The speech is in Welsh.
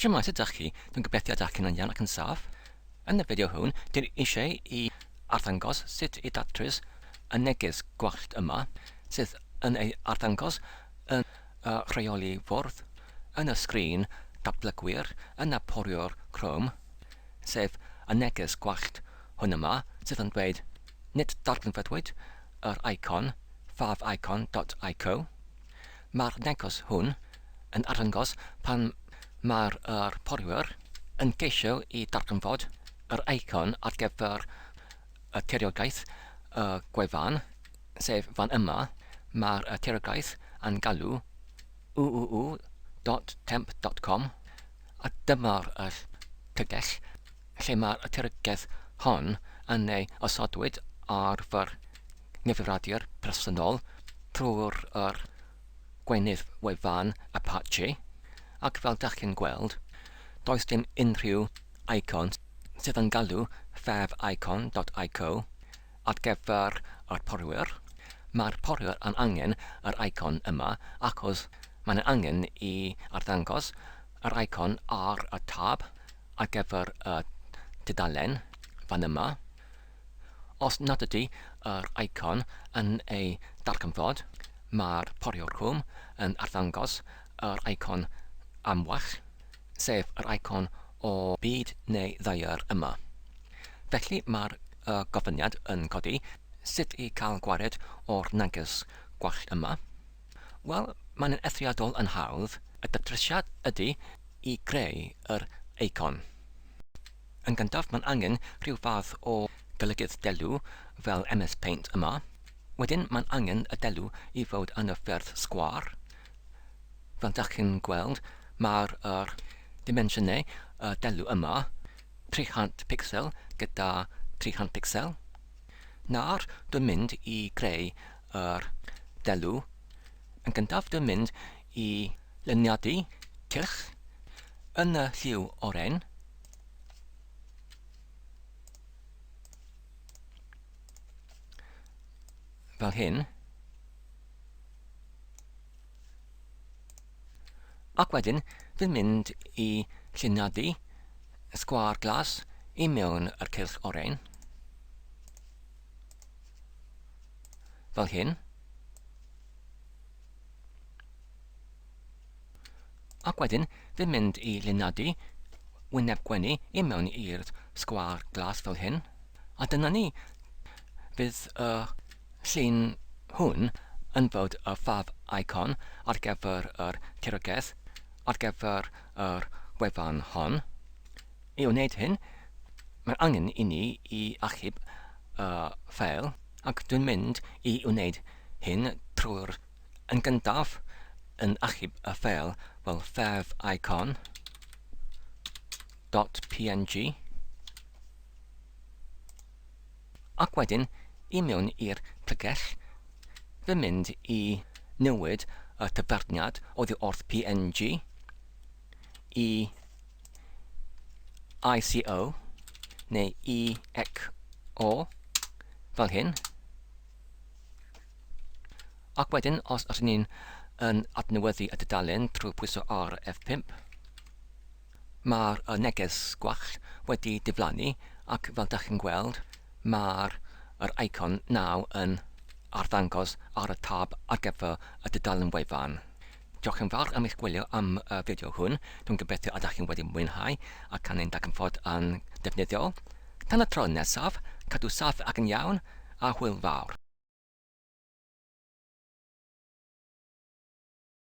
Shwmae, sut ydych chi? Dwi'n gobeithio ydych chi'n iawn ac yn saff. Yn y fideo hwn, dyn eisiau i arddangos sut i datrys y neges gwallt yma sydd yn ei arddangos yn y rheoli fwrdd yn y sgrin datblygwyr yn y poriwr Chrome, sef y neges gwallt hwn yma sydd yn dweud Nid darganfyddwyd yr icon favicon.ico. Mae'r neges hwn yn arddangos pan mae'r yr porwyr yn ceisio i darganfod yr eicon ar gyfer y tiriogaeth y gwefan, sef fan yma, mae'r y tiriogaeth yn galw www.temp.com a dyma'r y llyfrgell lle mae'r y tiriogaeth hon yn ei osodwyd ar fy nghyfrifiadur personol trwy'r yr gweinydd wefan Apache, ac fel dach chi'n gweld, does dim unrhyw icon sydd yn galw favicon.ico ar gyfer yr porwyr. Mae'r porwyr yn angen yr icon yma achos mae'n angen i arddangos yr icon ar y tab ar gyfer y tudalen fan yma. Os nad ydy yr icon yn ei darganfod, mae'r poriwr Chrome yn arddangos yr icon amlach, sef yr icon o byd neu ddaear yma. Felly mae'r gofyniad yn codi, sut i cael gwared o'r neges gwall yma? Wel, mae'n eithriadol yn hawdd, y datrysiad ydy i greu yr eicon. Yn gyntaf, mae'n angen rhyw fath o golygydd delw fel MS Paint yma. Wedyn, mae'n angen y delw i fod yn y ffyrdd sgwâr. Fel dach chi'n gweld, mae'r yr dimensiynau y delw yma 300 pixel gyda 300 pixel. Nawr, dwi'n mynd i greu yr delw. Yn gyntaf, dwi'n mynd i luniadu cylch yn y lliw oren. Fel hyn. Ac wedyn, fi'n mynd i lluniadu sgwâr glas i mewn yr cylch oren. Fel hyn. Ac wedyn, fi'n mynd i lunadu wyneb gwenu i mewn i'r sgwâr glas fel hyn. A dyna ni. Fydd y llun hwn yn fod y fab icon ar gyfer yr tiriogaeth, ar gyfer yr wefan hon. I wneud hyn, mae angen i ni i achub y ffeil, ac dwi'n mynd i wneud hyn trwy'r Yn gyntaf, yn achub y ffeil fel favicon dot png ac wedyn i mewn i'r pregell fy mynd i newid y tyfarniad oddi wrth png i ICO neu EXO fel hyn. Ac wedyn, os ydyn ni'n yn adnewyddu y dudalen trwy pwyso ar F5, mae'r neges gwall wedi diflannu ac fel dach chi'n gweld, mae'r yr icon naw yn arddangos ar y tab ar gyfer y dudalen wefan. Diolch yn fawr am eich gwylio am y fideo hwn. Dwi'n gobeithio ydych chi'n wedi mwynhau ac yn ein darganfod yn defnyddiol. Tan y tro nesaf, cadw saff ac yn iawn, a hwyl fawr.